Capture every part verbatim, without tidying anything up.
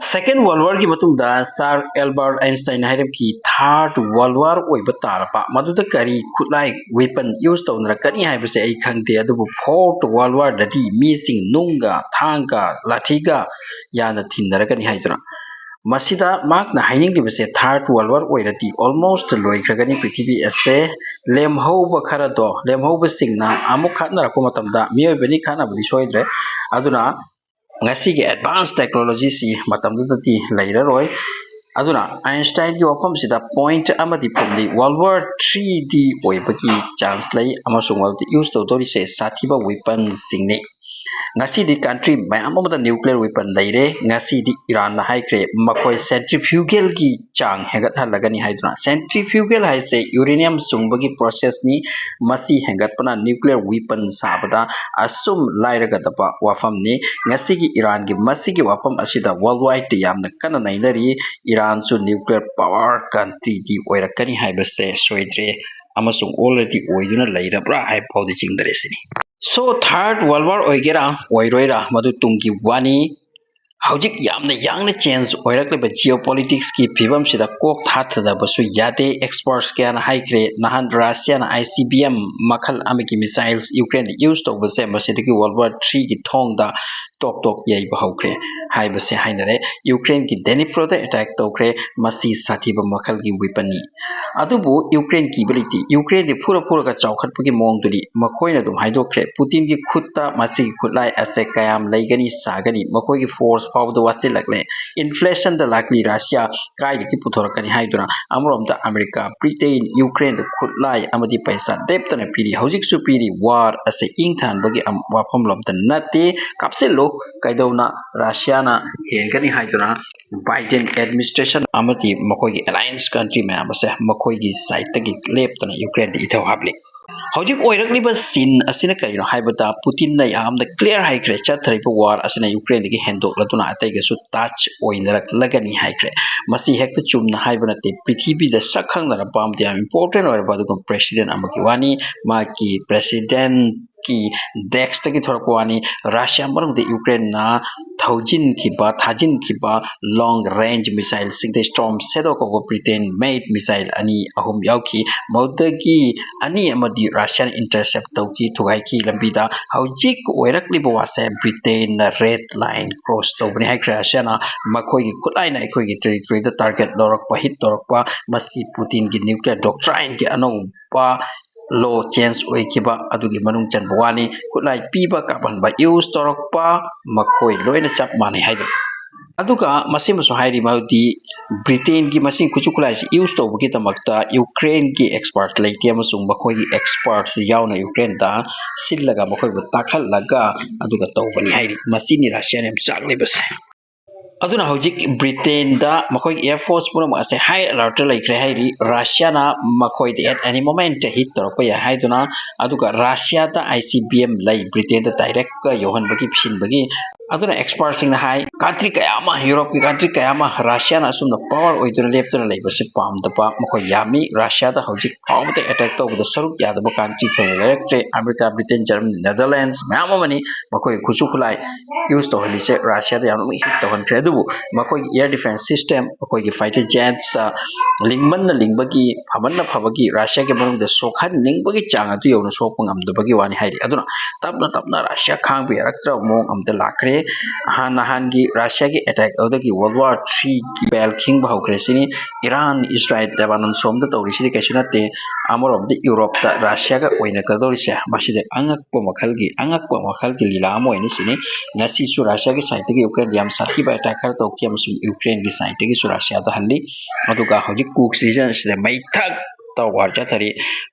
Second World War ꯒꯤ ꯃꯇꯨꯡꯗ Sir Albert Einstein ꯍꯥꯏꯔꯝꯈꯤ, Third World War ꯑꯣꯏꯕ ꯇꯥꯔꯕ ꯃꯗꯨꯗ ꯀꯔꯤ ꯈꯨꯠꯂꯥꯏ, weapon, use ꯇꯧꯅꯔꯛꯀꯅꯤ ꯍꯥꯏꯕꯁꯦ ꯑꯩ ꯈꯪꯗꯦ, ꯑꯗꯨꯕꯨ Fourth World War ꯗꯗꯤ ꯃꯤꯁꯤꯡ ꯅꯨꯡꯒ ꯊꯥꯡꯒ ꯂꯥꯊꯤꯒ ꯌꯥꯅ ꯊꯤꯟꯅꯔꯛꯀꯅꯤ ꯍꯥꯏꯗꯨꯅ꯫ ꯃꯁꯤꯗ ꯃꯍꯥꯛꯅ ꯍꯥꯏꯅꯤꯡꯂꯤꯕꯁꯦ, Third World War ꯑꯣꯏꯔꯗꯤ almost ꯂꯣꯏꯈ꯭ꯔꯒꯅꯤ ꯄ꯭ꯔꯤꯊꯤꯕꯤ ꯑꯁꯦ꯫ ꯂꯦꯝꯍꯧꯕ ꯈꯔꯗꯣ, ꯂꯦꯝꯍꯧꯕꯁꯤꯡꯅ ꯑꯃꯨꯛ ꯈꯠꯅꯔꯛꯄ ꯃꯇꯝꯗ, ꯃꯤꯑꯣꯏꯕꯅꯤ ꯈꯠꯅꯕꯗꯤ ꯁꯣꯏꯗ꯭ꯔꯦ, ꯑꯗꯨꯅ ꯉꯁꯤꯒꯤ advance technology ꯁꯤ ꯃꯇꯝꯗꯨꯗꯗꯤ ꯂꯩꯔꯔꯣꯏ꯫ ꯑꯗꯨꯅ Einstein ꯒꯤ ꯋꯥꯐꯝꯁꯤꯗ point ꯑꯃꯗꯤ ꯐꯨꯝꯂꯤ, World War Three ꯗꯤ ꯑꯣꯏꯕꯒꯤ chance ꯂꯩ, ꯑꯃꯁꯨꯡ ꯃꯗꯨꯗ use ꯇꯧꯗꯧꯔꯤꯁꯦ ꯁꯥꯊꯤꯕ weapon ꯁꯤꯡꯅꯤ꯫ ꯉꯁꯤꯗꯤ country ꯃꯌꯥꯝ ꯑꯃꯗ nuclear weapon ꯂꯩꯔꯦ꯫ ꯉꯁꯤꯗꯤ ꯏꯔꯥꯟꯅ ꯍꯥꯏꯈ꯭ꯔꯦ, ꯃꯈꯣꯏ centrifugal ꯒꯤ ꯆꯥꯡ ꯍꯦꯟꯒꯠꯍꯜꯂꯒꯅꯤ ꯍꯥꯏꯗꯨꯅ꯫ Centrifugal ꯍꯥꯏꯁꯦ uranium ꯁꯨꯡꯕꯒꯤ process ꯅꯤ꯫ ꯃꯁꯤ ꯍꯦꯟꯒꯠꯄꯅ nuclear weapon ꯁꯥꯕꯗ ꯑꯁꯨꯝ ꯂꯥꯏꯔꯒꯗꯕ ꯋꯥꯐꯝꯅꯤ꯫ ꯉꯁꯤꯒꯤ ꯏꯔꯥꯟꯒꯤ ꯃꯁꯤꯒꯤ ꯋꯥꯐꯝ ꯑꯁꯤꯗ world wide ꯇ ꯌꯥꯝꯅ ꯀꯟꯅ ꯅꯩꯅꯔꯤ꯫ ꯏꯔꯥꯟꯁꯨ nuclear power country ꯗꯤ ꯑꯣꯏꯔꯛꯀꯅꯤ ꯍꯥꯏꯕꯁꯦ ꯁꯣꯏꯗ꯭ꯔꯦ, ꯑꯃꯁꯨꯡ already ꯑꯣꯏꯗꯨꯅ ꯂꯩꯔꯕ꯭ꯔꯥ ꯍꯥꯏꯕ ꯐꯥꯎꯗꯤ ꯆꯤꯡꯗꯔꯦ ꯁꯤꯅꯤ꯫ So, Third World War ꯑꯣꯏꯒꯦꯔꯥ ꯑꯣꯏꯔꯣꯏꯔꯥ, ꯃꯗꯨ ꯇꯨꯡꯒꯤ ꯋꯥꯅꯤ꯫ ꯍꯧꯖꯤꯛ ꯌꯥꯝꯅ ꯌꯥꯡꯅ change ꯑꯣꯏꯔꯛꯂꯤꯕ geopolitics ꯀꯤ ꯐꯤꯕꯝꯁꯤꯗ ꯀꯣꯛ ꯊꯥꯊꯗꯕꯁꯨ ꯌꯥꯗꯦ꯫ Experts ꯀꯌꯥꯅ ꯍꯥꯏꯈ꯭ꯔꯦ, ꯅꯍꯥꯟ Russia ꯅ I C B M ꯃꯈꯜ ꯑꯃꯒꯤ missiles Ukraine ꯗ use ꯇꯧꯕꯁꯦ, ꯃꯁꯤꯗꯒꯤ World War Three ꯒꯤ ꯊꯣꯡꯗ ꯇꯣꯛ ꯇꯣꯛ ꯌꯩꯕ ꯍꯧꯈ꯭ꯔꯦ ꯍꯥꯏꯕꯁꯦ ꯍꯥꯏꯅꯔꯦ꯫ Ukraine ꯒꯤ Dnipro ꯗ attack ꯇꯧꯈ꯭ꯔꯦ꯫ ꯃꯁꯤ ꯁꯥꯊꯤꯕ ꯃꯈꯜꯒꯤ weapon ꯅꯤ꯫ ꯑꯗꯨꯕꯨ Ukraine ꯀꯤꯕ ꯂꯩꯇꯦ꯫ Ukraine ꯗꯤ ꯐꯨꯔ ꯐꯨꯔꯒ ꯆꯥꯎꯈꯠꯄꯒꯤ ꯃꯑꯣꯡꯗꯨꯅꯤ꯫ ꯃꯈꯣꯏꯅ ꯑꯗꯨꯝ ꯍꯥꯏꯗꯣꯛꯈ꯭ꯔꯦ, Putin ꯒꯤ ꯈꯨꯠꯇ ꯃꯁꯤꯒꯤ ꯈꯨꯠꯂꯥꯏ ꯑꯁꯦ ꯀꯌꯥꯝ ꯂꯩꯒꯅꯤ, ꯁꯥꯒꯅꯤ, ꯃꯈꯣꯏꯒꯤ force ꯐꯥꯎꯕꯗ ꯋꯥꯠꯁꯤꯜꯂꯛꯂꯦ꯫ Inflation ꯗ ꯂꯥꯛꯂꯤ, Russia ꯀꯥꯏꯗꯒꯤ ꯄꯨꯊꯣꯔꯛꯀꯅꯤ ꯍꯥꯏꯗꯨꯅ꯫ ꯑꯃꯔꯣꯝꯗ America, Britain, Ukraine ꯗ ꯈꯨꯠꯂꯥꯏ ꯑꯃꯗꯤ ꯄꯩꯁꯥ ꯂꯦꯞꯇꯅ ꯄꯤꯔꯤ, ꯍꯧꯖꯤꯛꯁꯨ ꯄꯤꯔꯤ꯫ War ꯑꯁꯦ ꯏꯪ ꯊꯍꯟꯕꯒꯤ ꯑꯝ-, ꯋꯥꯐꯝꯂꯣꯝꯗ ꯅꯠꯇꯦ꯫ ꯀꯥꯞꯁꯤꯜꯂꯨ, ꯀꯩꯗꯧꯅ Russia ꯅ ꯍꯦꯟꯒꯅꯤ ꯍꯥꯏꯗꯨꯅ Biden administration ꯑꯃꯗꯤ ꯃꯈꯣꯏꯒꯤ alliance country ꯃꯌꯥꯝ ꯑꯁꯦ ꯃꯈꯣꯏꯒꯤ side ꯇꯒꯤ ꯂꯦꯞꯇꯅ Ukraine ꯗ ꯏꯊꯧ ꯍꯥꯞꯂꯤ꯫ ꯍꯧꯖꯤꯛ ꯑꯣꯏꯔꯛꯂꯤꯕ scene ꯑꯁꯤꯅ ꯀꯔꯤꯅꯣ ꯍꯥꯏꯕꯗ, Putin ꯅ ꯌꯥꯝꯅ clear ꯍꯥꯏꯈ꯭ꯔꯦ, ꯆꯠꯊꯔꯤꯕ war ꯑꯁꯤꯅ Ukraine ꯗꯒꯤ ꯍꯦꯟꯗꯣꯛꯂꯗꯨꯅ ꯑꯇꯩꯒꯁꯨ touch ꯑꯣꯏꯅꯔꯛꯂꯒꯅꯤ ꯍꯥꯏꯈ꯭ꯔꯦ꯫ ꯃꯁꯤ ꯍꯦꯛꯇ ꯆꯨꯝꯅ ꯍꯥꯏꯕ ꯅꯠꯇꯦ, ꯄ꯭ꯔꯤꯊꯤꯕꯤꯗ ꯁꯛ ꯈꯪꯅꯔꯕ ꯑꯃꯗꯤ ꯌꯥꯝ important ꯑꯣꯏꯔꯕ ꯑꯗꯨꯒꯨꯝꯕ president ꯑꯃꯒꯤ ꯋꯥꯅꯤ꯫ ꯃꯍꯥꯛꯀꯤ president ꯀꯤ ꯗꯦꯛꯁꯇꯒꯤ ꯊꯣꯔꯛꯄ ꯋꯥꯅꯤ꯫ ꯔꯁꯤꯌꯥ ꯃꯅꯨꯡꯗ ꯌꯨꯀ꯭ꯔꯦꯟꯅ ꯊꯧꯖꯤꯟꯈꯤꯕ, ꯊꯥꯖꯤꯟꯈꯤꯕ long range missile ꯁꯤꯡꯗ Storm Shadow ꯀꯧꯕ Britain made missile ꯑꯅꯤ ꯑꯍꯨꯝ ꯌꯥꯎꯈꯤ꯫ ꯃꯗꯨꯗꯒꯤ ꯑꯅꯤ ꯑꯃꯗꯤ ꯔꯁꯤꯌꯥꯅ intercept ꯇꯧꯈꯤ, ꯊꯨꯒꯥꯏꯈꯤ꯫ ꯂꯝꯕꯤꯗ ꯍꯧꯖꯤꯛ ꯑꯣꯏꯔꯛꯂꯤꯕ ꯋꯥꯁꯦ Britainꯅ red line cross ꯇꯧꯕꯅꯤ ꯍꯥꯏꯈ꯭ꯔꯦ꯫ ꯔꯁꯤꯌꯥꯅ ꯃꯈꯣꯏꯒꯤ ꯈꯨꯠꯂꯥꯏꯅ ꯑꯩꯈꯣꯏꯒꯤ territoryꯗ target ꯂꯧꯔꯛꯄ, hit ꯇꯧꯔꯛꯄ, ꯃꯁꯤ Putinꯒꯤ nuclear doctrineꯒꯤ ꯑꯅꯧꯕ law change ꯑꯣꯏꯈꯤꯕ ꯑꯗꯨꯒꯤ ꯃꯅꯨꯡ ꯆꯟꯕ ꯋꯥꯅꯤ꯫ ꯈꯨꯠꯂꯥꯏ ꯄꯤꯕ ꯀꯥꯞꯍꯟꯕ, use ꯇꯧꯔꯛꯄ, ꯃꯈꯣꯏ ꯂꯣꯏꯅ ꯆꯞ ꯃꯥꯟꯅꯩ ꯍꯥꯏꯗꯣ꯫ ꯑꯗꯨꯒ ꯃꯁꯤꯃꯁꯨ ꯍꯥꯏꯔꯤ, ꯃꯗꯨꯗꯤ Britainꯒꯤ ꯃꯁꯤꯡ ꯈꯨꯠꯁꯨ ꯈꯨꯠꯂꯥꯏꯁꯤ use ꯇꯧꯕꯒꯤꯗꯃꯛꯇ Ukraineꯒꯤ expert ꯂꯩꯇꯦ ꯑꯃꯁꯨꯡ ꯃꯈꯣꯏꯒꯤ experts ꯌꯥꯎꯅ Ukraineꯗ ꯁꯤꯜꯂꯒ ꯃꯈꯣꯏꯕꯨ ꯇꯥꯛꯍꯜꯂꯒ ꯑꯗꯨꯒ ꯇꯧꯕꯅꯤ ꯍꯥꯏꯔꯤ꯫ ꯃꯁꯤꯅꯤ ꯔꯁꯤꯌꯥꯅ ꯌꯥꯝ ꯆꯥꯛꯂꯤꯕꯁꯦ꯫ ꯑꯗꯨꯅ ꯍꯧꯖꯤꯛ Britainꯗ ꯃꯈꯣꯏꯒꯤ air force ꯄꯨꯝꯅꯃꯛ ꯑꯁꯦ high alertꯇ ꯂꯩꯈ꯭ꯔꯦ ꯍꯥꯏꯔꯤ꯫ ꯔꯁꯤꯌꯥꯅ ꯃꯈꯣꯏꯗ at any moment hit ꯇꯧꯔꯛꯄ ꯌꯥꯏ ꯍꯥꯏꯗꯨꯅ, ꯑꯗꯨꯒ ꯔꯁꯤꯌꯥꯗ ICBM ꯂꯩ, Britainꯗ direct ꯌꯧꯍꯟꯕꯒꯤ, ꯄꯤꯁꯤꯟꯕꯒꯤ꯫ ꯑꯗꯨꯅ expertꯁꯤꯡꯅ ꯍꯥꯏ, country ꯀꯌꯥ ꯑꯃ, Europeꯀꯤ country ꯀꯌꯥ ꯑꯃ ꯔꯁꯤꯌꯥꯅ ꯑꯁꯨꯝꯅ power ꯑꯣꯏꯗꯨꯅ ꯂꯦꯞꯇꯨꯅ ꯂꯩꯕꯁꯤ ꯄꯥꯝꯗꯕ ꯃꯈꯣꯏ ꯌꯥꯝꯃꯤ꯫ ꯔꯁꯤꯌꯥꯗ ꯍꯧꯖꯤꯛ ꯐꯥꯎꯕꯗ attack ꯇꯧꯕꯗ ꯁꯔꯨꯛ ꯌꯥꯗꯕ country ꯊꯣꯏꯅ ꯂꯩꯔꯛꯇ꯭ꯔꯦ꯫ ꯑꯃꯦꯔꯤꯀꯥ, Britain, Germany, Netherlands ꯃꯌꯥꯝ ꯑꯃꯅꯤ꯫ ꯃꯈꯣꯏꯒꯤ ꯈꯨꯠꯁꯨ ꯈꯨꯠꯂꯥꯏ use ꯇꯧꯍꯜꯂꯤꯁꯦ ꯔꯁꯤꯌꯥꯗ ꯌꯥꯝꯅ hit ꯇꯧꯍꯟꯈ꯭ꯔꯦ꯫ ꯑꯗꯨꯕꯨ ꯃꯈꯣꯏꯒꯤ air defense system, ꯃꯈꯣꯏꯒꯤ fighter jets, ꯂꯤꯡꯃꯟꯅ ꯂꯤꯡꯕꯒꯤ, ꯐꯃꯟꯅ ꯐꯕꯒꯤ ꯔꯁꯤꯌꯥꯒꯤ ꯃꯅꯨꯡꯗ ꯁꯣꯛꯍꯟꯅꯤꯡꯕꯒꯤ ꯆꯥꯡ ꯑꯗꯨ ꯌꯧꯅ ꯁꯣꯛꯄ ꯉꯝꯗꯕꯒꯤ ꯋꯥꯅꯤ ꯍꯥꯏꯔꯤ꯫ ꯑꯗꯨꯅ ꯇꯞꯅ ꯇꯞꯅ ꯔꯁꯤꯌꯥ ꯈꯥꯡꯕ ꯌꯥꯔꯛꯇ꯭ꯔꯕ ꯃꯑꯣꯡ ꯑꯃꯗ ꯂꯥꯛꯈ꯭ꯔꯦ꯫ ꯅꯍꯥꯟ, ꯅꯍꯥꯟꯒꯤ ꯔꯁꯤꯌꯥꯒꯤ attack ꯑꯗꯨꯗꯒꯤ World War Threeꯒꯤ bell ꯈꯤꯡꯕ ꯍꯧꯈ꯭ꯔꯦ ꯁꯤꯅꯤ꯫ ꯏꯔꯥꯟ, ꯏꯁꯔꯥꯏꯜ, ꯂꯦꯕꯥꯅꯟ ꯁꯣꯝꯗ ꯇꯧꯔꯤꯁꯤꯗꯤ ꯀꯩꯁꯨ ꯅꯠꯇꯦ꯫ ꯑꯃꯔꯣꯝꯗ ꯌꯨꯔꯣꯞꯇ ꯔꯁꯤꯌꯥꯒ ꯑꯣꯏꯅꯒꯗꯧꯔꯤꯁꯦ ꯃꯁꯤꯗꯤ ꯑꯉꯛꯄ ꯃꯈꯜꯒꯤ, ꯑꯉꯛꯄ ꯃꯈꯜꯒꯤ ꯂꯤꯂꯥ ꯑꯃ ꯑꯣꯏꯅꯤ ꯁꯤꯅꯤ꯫ ꯉꯁꯤꯁꯨ ꯔꯁꯤꯌꯥꯒꯤ sideꯇꯒꯤ ꯌꯨꯀ꯭ꯔꯦꯟꯗ ꯌꯥꯝ ꯁꯥꯊꯤꯕ attack ꯈꯔ ꯇꯧꯈꯤ ꯑꯃꯁꯨꯡ ꯌꯨꯀ꯭ꯔꯦꯟꯒꯤ sideꯇꯒꯤꯁꯨ ꯔꯁꯤꯌꯥꯗ ꯍꯜꯂꯤ꯫ ꯑꯗꯨꯒ ꯍꯧꯖꯤꯛ Kursk region ꯑꯁꯤꯗ ꯃꯩ ꯊꯛ ꯇꯧꯕ ꯆꯠꯊꯔꯤ꯫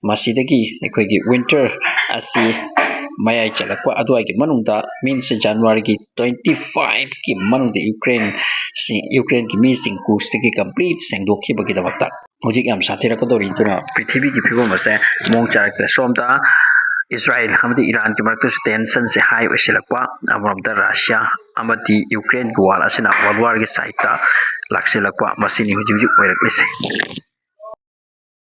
ꯃꯁꯤꯗꯒꯤ ꯑꯩꯈꯣꯏꯒꯤ winter ꯑꯁꯤ ꯃꯌꯥꯏ ꯆꯜꯂꯛꯄ ꯑꯗꯨꯋꯥꯏꯒꯤ ꯃꯅꯨꯡꯗ, means Januaryꯒꯤ twenty fiveꯀꯤ ꯃꯅꯨꯡꯗ ꯌꯨꯀ꯭ꯔꯦꯟꯁꯤꯡ, ꯌꯨꯀ꯭ꯔꯦꯟꯒꯤ ꯃꯤꯁꯤꯡ Kurskꯇꯒꯤ complete ꯁꯦꯡꯗꯣꯛꯈꯤꯕꯒꯤꯗꯃꯛꯇ ꯍꯧꯖꯤꯛ ꯌꯥꯝ ꯁꯥꯊꯤꯔꯛꯀꯗꯧꯔꯤ꯫ ꯑꯗꯨꯅ ꯄ꯭ꯔꯤꯊꯤꯕꯤꯒꯤ ꯐꯤꯕꯝ ꯑꯁꯦ ꯃꯑꯣꯡ ꯆꯥꯔꯛꯇ꯭ꯔꯦ꯫ ꯁꯣꯝꯗ ꯏꯁꯔꯥꯏꯜ ꯑꯃꯗꯤ ꯏꯔꯥꯟꯒꯤ ꯃꯔꯛꯇꯁꯨ tensionꯁꯦ high ꯑꯣꯏꯁꯤꯜꯂꯛꯄ, ꯑꯃꯔꯣꯝꯗ ꯔꯁꯤꯌꯥ ꯑꯃꯗꯤ ꯌꯨꯀ꯭ꯔꯦꯟꯒꯤ war ꯑꯁꯤꯅ World Warꯒꯤ sideꯇ ꯂꯥꯛꯁꯤꯜꯂꯛꯄ, ꯃꯁꯤꯅꯤ ꯍꯧꯖꯤꯛ ꯍꯧꯖꯤꯛ ꯑꯣꯏꯔꯛꯂꯤꯁꯦ꯫